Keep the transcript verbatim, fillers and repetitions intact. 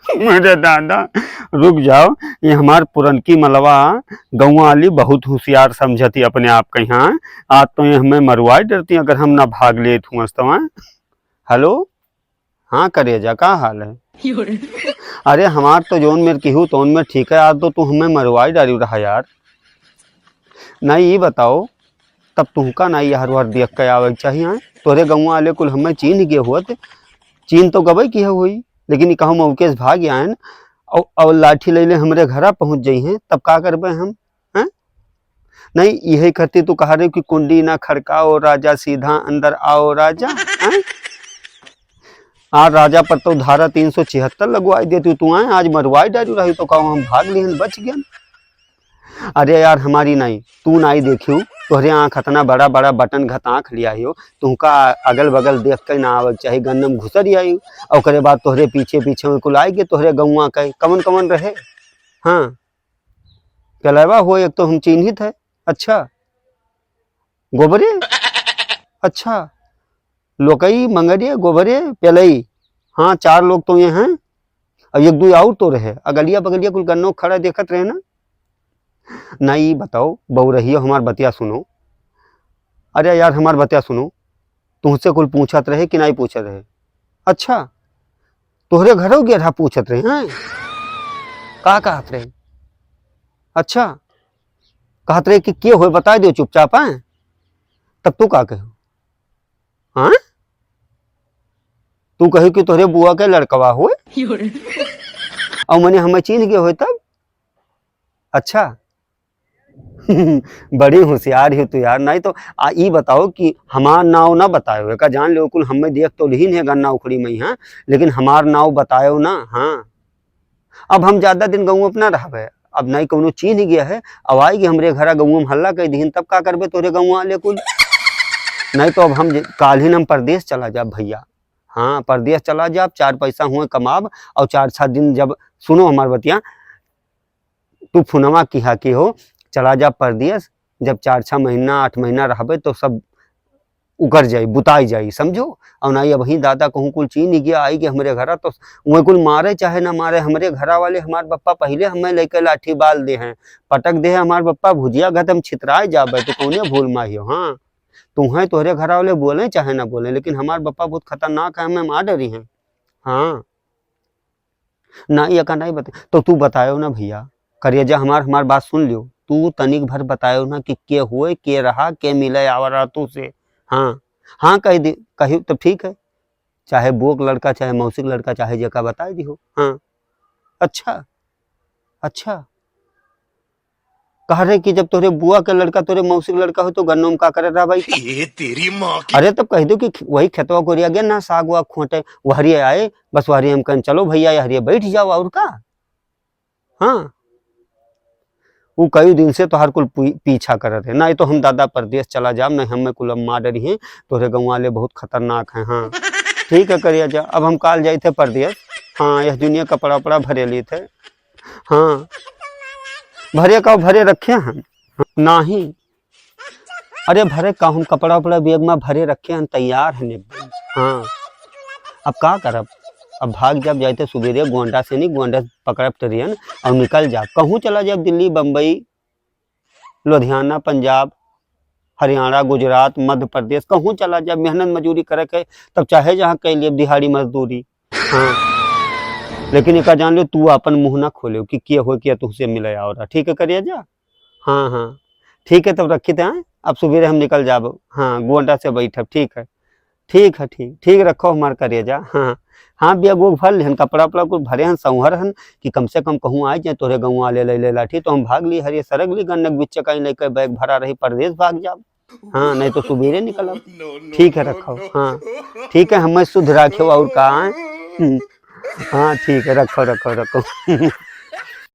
अरे दादा, रुक जाओ, ये हमार पुरनकी मलवा गौवा वाली बहुत होशियार समझती अपने आप के। हाँ, आज तो ये हमें मरवाई डरती अगर हम ना भाग लेत हुआ तो। हाँ? हेलो, हाँ करेजा, का हाल है? अरे हमार तो जौन मेर किहू तौन मेर ठीक है, आज तो तू हमें मरवाई डारी रहा यार। नहीं, ये बताओ, तब तुहका ना यहर वहर देख के आवे के चाहिए, हाँ? तोहरे गौवा वाले कुल हमें चीन्ह गए होत, चीन्ह तो गबे किहे होई, लेकिन ई कहूँ मौके से भाग आए न, और, और लाठी ले ले हमरे घरा पहुँच जाई हैं, तब का करबे हम, हैं? नहीं, यही खातिर तू कहा रहे कि कुंडी ना खड़काओ राजा, सीधा अंदर आओ राजा, हैं? आज राजा पर तो धारा तीन सौ छिहत्तर लगवाई देती तू, आए आज मरवाई डारी रही तो कहूँ हम भाग लिहन, बच गए। अरे यार, हमारी नाई, तू नाई देखियो, तोहरे आँख इतना बड़ा बड़ा बटन घत आँख लिया हो, तुमका अगल बगल देख के ना आवे के चाही, गन्नम घुसर आई, और ओकरे बाद तोहरे पीछे पीछे में कुल आएगे तोहरे गौवा के, कवन कवन रहे। हाँ, कलेवा हो एक तो हम चिन्हित है। अच्छा, गोबरे, अच्छा, लोकई, मंगरिया, गोबरे, पेलई, हाँ, चार लोग तो ये हैं। अब एक दो और तो रहे, अगलिया बगलिया कुल गन्नो खड़ा देखत रहे ना। ना, ई बताओ, बउरहियो, हमार बतिया सुनो। अरे यार, हमार बतिया सुनो, तुहसे कुल पूछत रहे कि नाई पूछत रहे? अच्छा, तोहरे घरो गेरहा पूछत रहे हैं? का कहत रहे? अच्छा, कहत रहे कि के होए, बताई दियो चुपचाप, हैं? तब तू का कहो? हाँ? तू कहो कि तोहरे बुआ के लड़कवा होए? और मने हमें चीन्ह गए होए तब? अच्छा। बड़ी होशियार हो तू यार। नहीं तो आ, ई बताओ कि हमार नाव ना बतायो, एका जान लो कुल हमें देख तो लिहिन है गन्ना उखड़ी में, हाँ, लेकिन हमार नाव बतायो ना। हाँ, अब हम ज्यादा दिन गौवा अपना रहबे, अब नहीं कौनो चीन्ह गया है, अब आएगी हमरे घरा गौवा में हल्ला कर दीहिन, तब का करबे तोरे गौवा वाले कुल? नहीं तो अब हम जे-, काल्हिन हम परदेस चला जाब भैया। हाँ, परदेस चला जाब, चार पैसा हुए कमाब, और चार छह दिन जब, सुनो हमार बतिया, तू फोनवा किहा कि हो, चला जा परदेस, जब चार छह महीना, आठ महीना रहबे तो सब उकर जाई, बुताई जाई, समझो। और ना, अबहीं दादा कहूँ कुल चीन्ह गया, आई के हमरे घरा तो वही कुल मारे चाहे ना मारे, हमरे घरा वाले, हमार बप्पा पहिले हमें लेके लाठी बाल दे हैं, पटक दे हैं हमार बप्पा, भुजिया घत हम छितराए जाबे, तो कौने भूल माहियो। हाँ, तू हैं तोहरे घरा वाले बोले चाहे ना बोले, लेकिन हमार बप्पा बहुत खतरनाक है, हमें मार डरी हैं। हाँ। ना, ये का नहीं बता, तो तू बतायो ना भैया, करेजा हमार, हमार बात सुन लियो, तू तनिक भर बतायो ना कि के होए, के रहा, के मिले आवा रहा तू से। हाँ, हाँ कह दे, कही तो ठीक है, चाहे बुआ के लड़का, चाहे मौसी के लड़का, चाहे जेका बताई दिहो। हाँ, अच्छा, अच्छा। कह रहे कि जब तोरे बुआ के लड़का, तोरे मौसी के लड़का हो, तो गन्नों में का करे रहा भाई? ये तेरी माँ की। अरे, तब कह दो कि ख-, वही खेतवा कोरिया गया ना, साग वाग खोटे, वहरिए आए, बस वहरिए हम कहन, "चलो भैया, यहरिए बैठ जाओ," और का? हाँ, वो कई दिन से तोहार कुल पी-, पीछा करत है, नहीं तो हम दादा परदेस चला जाब, नहीं हमें कुल मार डरी हैं, तोरे गाँव वाले बहुत खतरनाक हैं। हाँ, ठीक है करेजा, अब हम काल जाई थे परदेस। हाँ, यह दुनिया कपड़ा उपड़ा भरे ली थे। हाँ, भरे का भरे रखे हैं? नहीं, अरे भरे का हम कपड़ा उपड़ा बैग में भरे रखे हैं, तैयार हैं एकदम। हाँ, अब का करब, अब भाग जाब, जाइते सुबेरे गोंडा से नहीं, गोंडा से पकड़ब ट्रेन और निकल जाब, कहूँ चला जाब, दिल्ली, बम्बई, लुधियाना, पंजाब, हरियाणा, गुजरात, मध्य प्रदेश, कहूँ चला जाब, मेहनत मजूरी करे के, तब चाहे जहाँ कह लिए दिहाड़ी मजदूरी। हाँ, लेकिन एका जान लो, तू अपन मुँह ना खोले कि के हो, के तुहसे मिले आओ रहा, ठीक है करेजा? हाँ, हाँ, ठीक है, तब रखी थे, हाँ? अब सुबेरे हम निकल जाब, हाँ, गोंडा से बैठब, ठीक है, ठीक है, ठीक, ठीक, रखो हमार करेजा। हाँ, हाँ, बैग उग भर लेहन, कपड़ा उपड़ा कुल भरे हन, संहर हन कि कम से कम कहूँ आए जाए, तोरे गाँव वाले ले ले लाठी, तो हम भाग ली, हरिये सरग ली, गन्नक बिच्चे कहीं लेके बैग भरा रही, परदेस भाग जाब। हाँ, नहीं तो सुबेरे निकलब। ठीक है, रखो। हाँ, ठीक है, हमें शुद्ध राखो और का है? हम्म। हाँ, ठीक है, रखो, रखो, रखो।